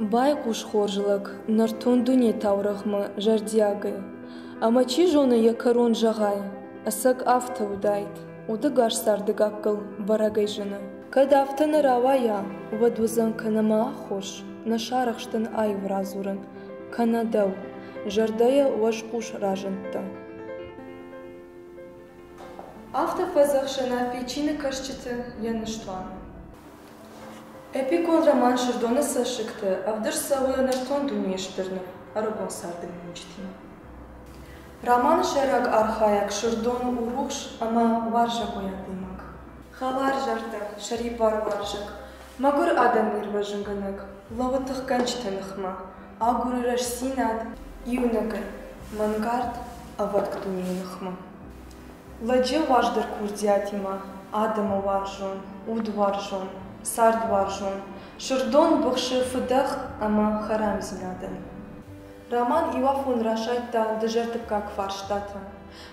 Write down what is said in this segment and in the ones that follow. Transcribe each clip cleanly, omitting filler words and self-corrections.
Байхъус, хорз лӕг, нӕртон дуне таурӕгъмӕ зӕрдиагӕй, ӕмӕ чи зоны йӕ кӕрон зӕгъай, ӕцӕг афтӕ уыдаид, удӕгас царды гаккыл бӕрӕгӕй зыны. Кӕд афтӕ нӕ рауайа, уӕд уыдзӕн кӕнӕ мӕ аххос, нӕ сарӕхстӕн аив радзурын, кӕнӕ дӕу, зӕрдӕйӕ уӕзхъус разындтӕ. Афтӕ фӕдзӕхсы Нафи чиныгкӕсджыты йӕ ныстуаны. Эпикон роман Сырдоны цӕссыгты ӕвдыст цӕуы нӕртон дунейы стыр ныв ӕрыгон царды миниуджытимӕ. Романы сӕйраг архайӕг Сырдон у рухс ӕмӕ уарзӕгой адӕймаг. Хӕларзӕрдӕ, сӕрибаруарзӕг, мӕгуыр адӕмы ирвӕзынгӕнӕг, лӕууы тыхгӕнджыты ныхмӕ, агуры рӕстдзинад иунӕгӕй, мӕнгард, ӕвӕтк дунейы ныхмӕ. Лӕджы уаздӕр курдиатимӕ адӕмы уарзон, удуарзон, цардуарзон, Сырдон быхсы фыдӕх ӕмӕ хӕрамдзинадӕн. Роман иуафон расайдта дызӕрдыггаг фарстатӕ.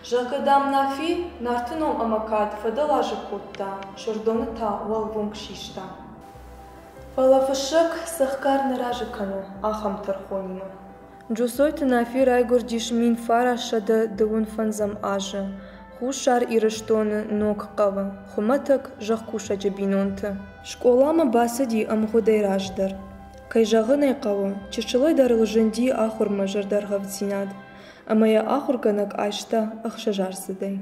Зӕгъгӕ, дам, Нафи Нарты ном ӕмӕ кад фӕдӕлазыг кодта, Сырдоны та уӕлвонг систа. Фӕлӕ фыссӕг цӕхгӕр нӕ разы кӕны ахӕм тӕрхонимӕ. Джусойты Нафи райгуырдис 1925 азы Хуссар Ирыстоны Ногхъӕуы, хуымӕтӕг зӕхкусӕджы бинонты. Скъоламӕ бацыди ӕмгъуыдӕй раздӕр. Кӕй зӕгъын ӕй хъӕуы, чысылӕй дӕр ыл зынди ахуырмӕ зӕрдӕргъӕвддзинад, ӕмӕ йӕ ахуыргӕнӕг айста ӕхсӕзаздзыдӕй.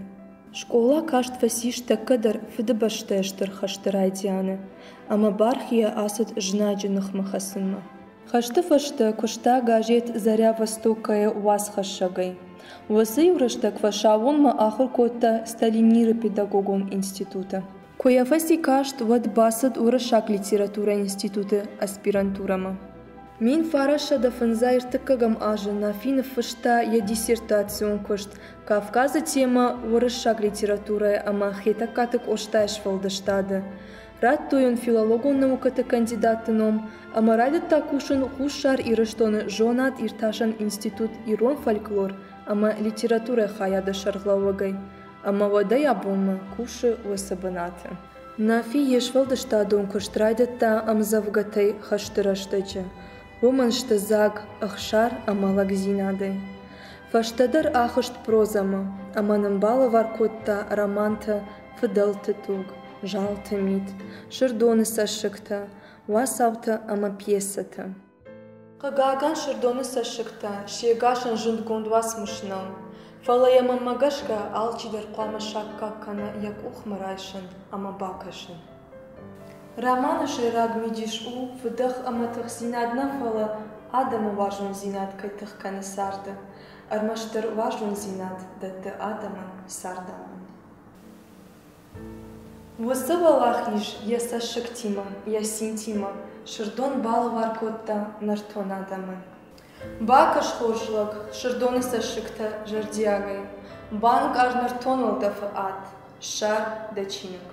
Скъола каст фӕцис тӕккӕ дӕр Фыдыбӕстӕйы Стыр хӕсты райдианы ӕмӕ бархийӕ ацыд знаджы ныхмӕ хӕцынмӕ. Хӕсты фӕстӕ куыста газет «Заря Востока-йы уацхӕссӕгӕй. Уыцы иу рӕстӕг фӕсаууонмӕ ахуыр кодта Сталиниры педагогон институты. Куы йӕ фӕци каст, уӕд бацыд уырыссаг литературӕйы институты аспирантурӕмӕ. 1935 азы Нафи ныффыста йӕ диссертацион куыст Кавказы темӕ уырыссаг литературӕйы ӕмӕ Хетӕгкаты Къостайы сфӕлдыстады. Радтой йын филологон наукӕты кандидаты ном ӕмӕ райдыдта кусын Хуссар Ирыстоны зонад-иртасӕн институт ирон фольклор ӕмӕ литературӕйы хайады сӕргълӕууӕгӕй ӕмӕ уӕдӕй абонмӕ кусы уыцы бынаты. Нафи йе сфӕлдыстадон куыст райдыдта ӕмдзӕвгӕтӕй хӕсты рӕстӕджы. Уымӕн сты дзаг ӕхсар ӕмӕ лӕгдзинадӕй. Фӕстӕдӕр ахызт прозӕмӕ ӕмӕ нын балӕвар кодта романтӕ Фыдӕлты туг, Залты мит, Сырдоны цӕссыгтӕ, уацаутӕ ӕмӕ пьесӕтӕ. Хъыгагӕн, Сырдоны цӕссыгтӕ се гасӕн зындгонд уацмыс нӕу, фӕлӕ йӕ мӕнмӕ гӕсгӕ алчидӕр хъуамӕ саккаг кӕна йӕ къухмӕ райсын ӕмӕ бакӕсын. Романы сӕйраг мидис у фыдӕх ӕмӕ тыхдзинад нӕ, фӕлӕ адӕмы уарзондзинад кӕй тых кӕны царды, ӕрмӕстдӕр уарзондзинад дӕтты адӕмӕн цардамонд. Уыцы уӕлахиз йӕ цӕссыгтимӕ, йӕ цинтимӕ Сырдон балӕвар кодта нӕртон адӕмӕн. Бакӕс, хорз лӕг, Сырдоны цӕссыгтӕ зӕрдиагӕй, банкъар нӕртон уӕлдӕфы ад, ссар дӕ чиныг.